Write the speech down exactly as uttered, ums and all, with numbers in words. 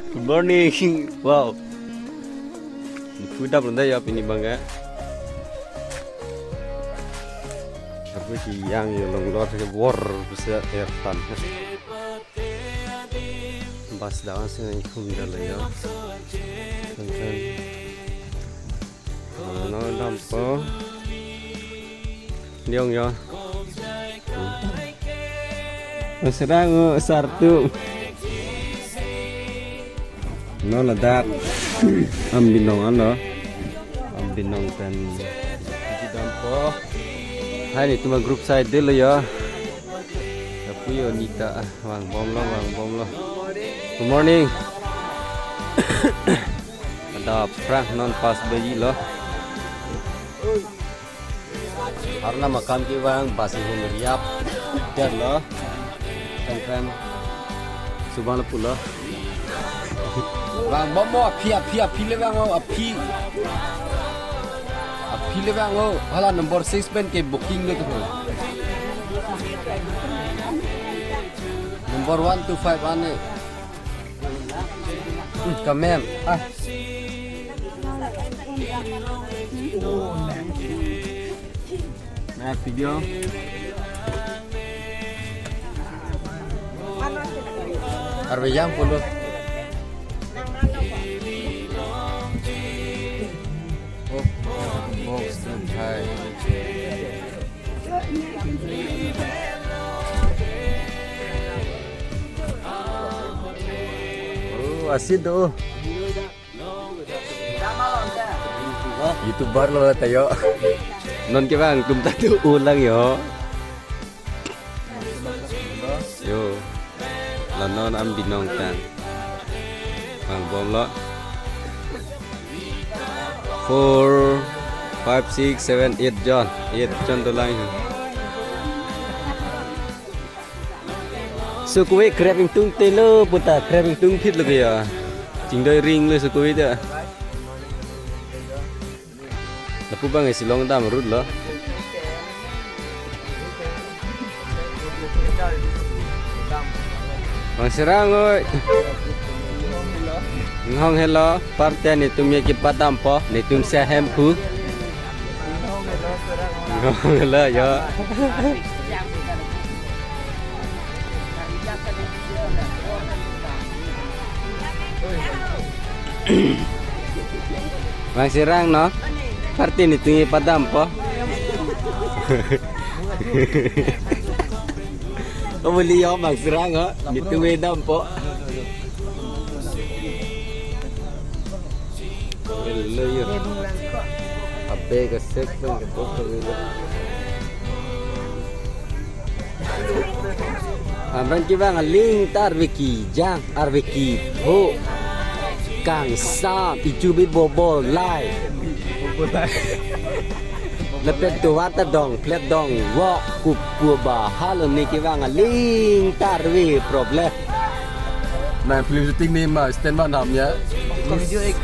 Good morning. Wow. Pudap runda ya pini bangke. Apo si yang yo long lor ke bor bisa air tan. Bus dawan si nang ikhum dala ya. Kan kan. Ano dampo. Diong yo. Masrang o sartu. No ladak. Ambinong ano. Ambinong pen. Isi dampo. Hai netum a-group side delo ya. Kapu yo nita ah, vang bomlo, vang bomlo. Good morning. Ada prak non pas baji lo. Arnam akam kevang bus ihum riap. Delo. Kan kan. Subang lo pulo. Vang bomlo aphi, aphi, aphi le vang o, aphi. Aphi le vang o. Hala number six pen ke booking do tu. Number one two five one eh. Hmm, kamen. Ah. Na video. Arve yang pulo. Oh, box dan hai. Oh, asid oh. YouTuber lo tayo. Non kevang tum ta tu ulang yo. Yo. La non Ambinong tan. Vang bomlo. Four, five, six, seven, eight jon. Eight jon dolang. Sukui krep ingtung telo puta krep ingtung phit lo ya. Chingdoi ring lo sukui ta. Lapu bang isi long dam rut lo. Bang Serang oi. Ngonghelo, parte netum ye kepadampo, netum se hemphu. Ngonghelo ya. Bang Serang no, parte netum ye padampo. Oh, beli ya Bang Serang ha, netum ye dampo. Hello ya. Abe ke sek pen ke bok ke. Amran kevang aling ta arve kejang, arve kepho. Kangsam, ichu bi bobo lai. Lepet tuat ta dong, plet dong, wok, kup, kuba, halo ne kevang aling ta arve problem. Na film shooting ne ma, stand ma nam ya. Video ek.